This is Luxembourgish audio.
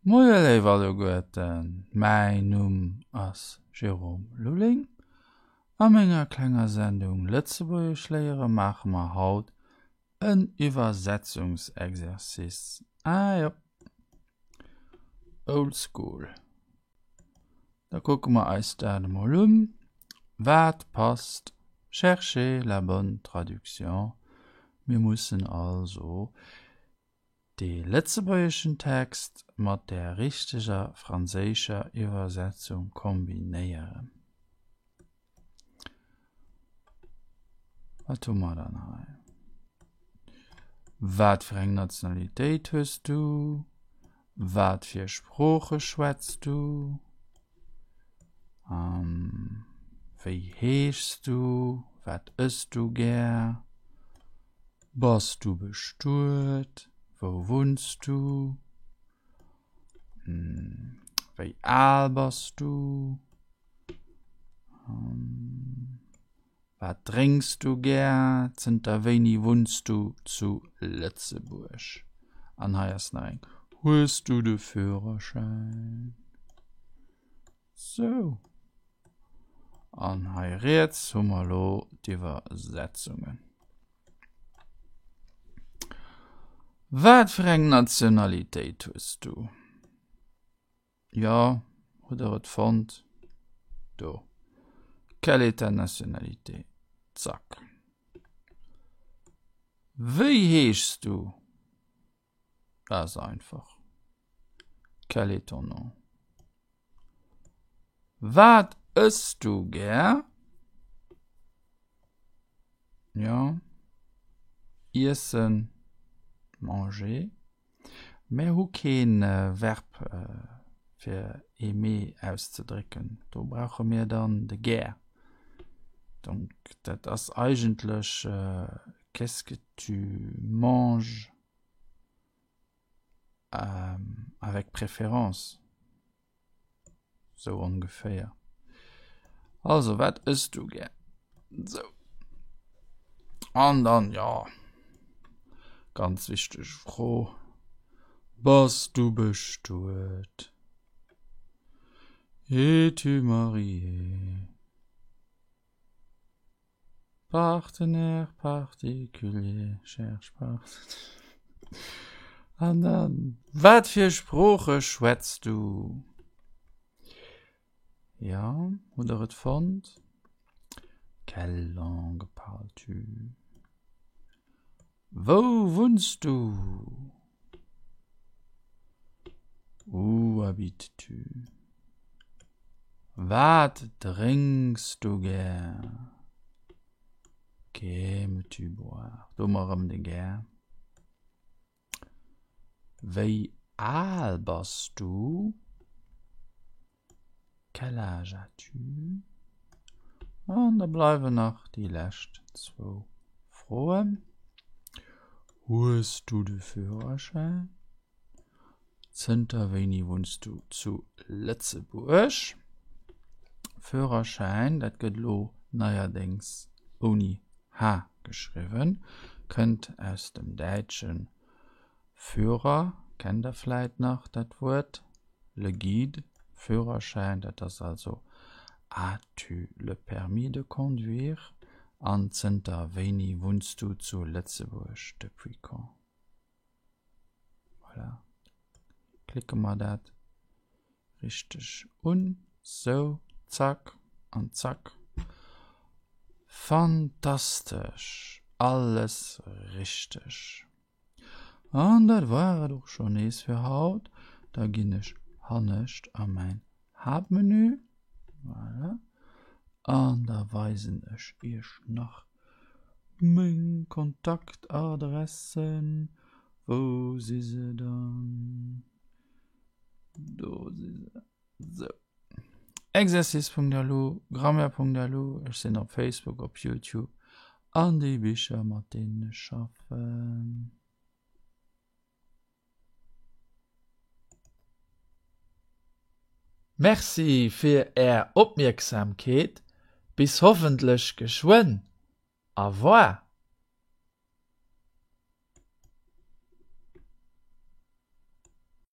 Moie léif alleguerten, mäin Numm ass Jérôme Lulling. A menger klenger Sendung Lëtzebuergesch léiere maache mer haut en Iwwersetzungsexercice. Ah jo, old school. Da kucke mer eis dat emol un. Wat passt? Cherchez la bonne traduction. Mir mussen also dee lëtzebuergeschen Text mat där richteger franséischer Iwwersetzung kombinéieren. Wat hu mer dann hei? Wat fir eng Nationalitéit hues du? Wat fir Sprooche schwätz du? Wéi heeschs du? Wat ëss du gär? Bass du bestuet? Wou wunns du? Wéi al bass du? Wat drénks du gär? Zënter wéini wunns du zu Lëtzebuerg? An hei ass nach eng, Hues du de Führerschäin? Sou. An hei riets hu mer elo d'Iwwersetzungen. Wat fir eng Nationalitéit hues du? Jo, hutt der et fonnt? Do. Quelle est ta nationalité? Zack. Wéi heeschs du? Dat ass einfach. Quel est ton nom? Wat ëss du gär? Jo, iessen, manger. Mär hu kee Verb fir aimer auszedrécken. Do brauche mir dann de gär. Donc dat ass eigentlech Qu'est-ce que tu manges avec préférence? Sou ongeféier. Also, wat ëss du gär? Sou. An dann, jo, ganz wichteg Fro, Bass du bestuet? Es-tu marié? Partenaire particulier, cherche partenaire. An dann, wat fir Sprooche schwätz du? Ja, hutt der et fonnt? Quelle langue parles-tu? Wou wunns du? Où habites-tu? Wat drénks du gär? Qu'aimes-tu boire? Do hu mer erëm de gär. Wéi al bass du? Quel âge as-tu? An da bleiwen nach déi lescht zwou Froen. Hues du de Führerschäin? Zënter wéini wunns du zu Lëtzebuerg? Führerschäin, dat gëtt elo neierdéngs ouni h geschriwwen, kënnt aus dem Däitschen Führer, kennt der vläit nach dat Wuert, le guide, Führerschäin, dat ass also As-tu le permis de conduire? An zënter wéini wunns du zu Lëtzebuerg, depuis quand? Voilà, klicke mer dat richteg un, sou, zack an zack. Fantastesch, alles richteg. An dat war et och scho nees fir haut. Da ginn ech hannescht a mäin Haaptmenü. Voilà. An da weisen ech iech nach meng Kontaktadressen. Wou si se dann? Do si se. Sou. Exercice.lu, Grammaire.lu, ech sinn op Facebook, op YouTube an déi Bicher mat deenen ech schaffen. Merci fir är Opmierksamkeet, bis hoffentlech geschwënn. Au revoir.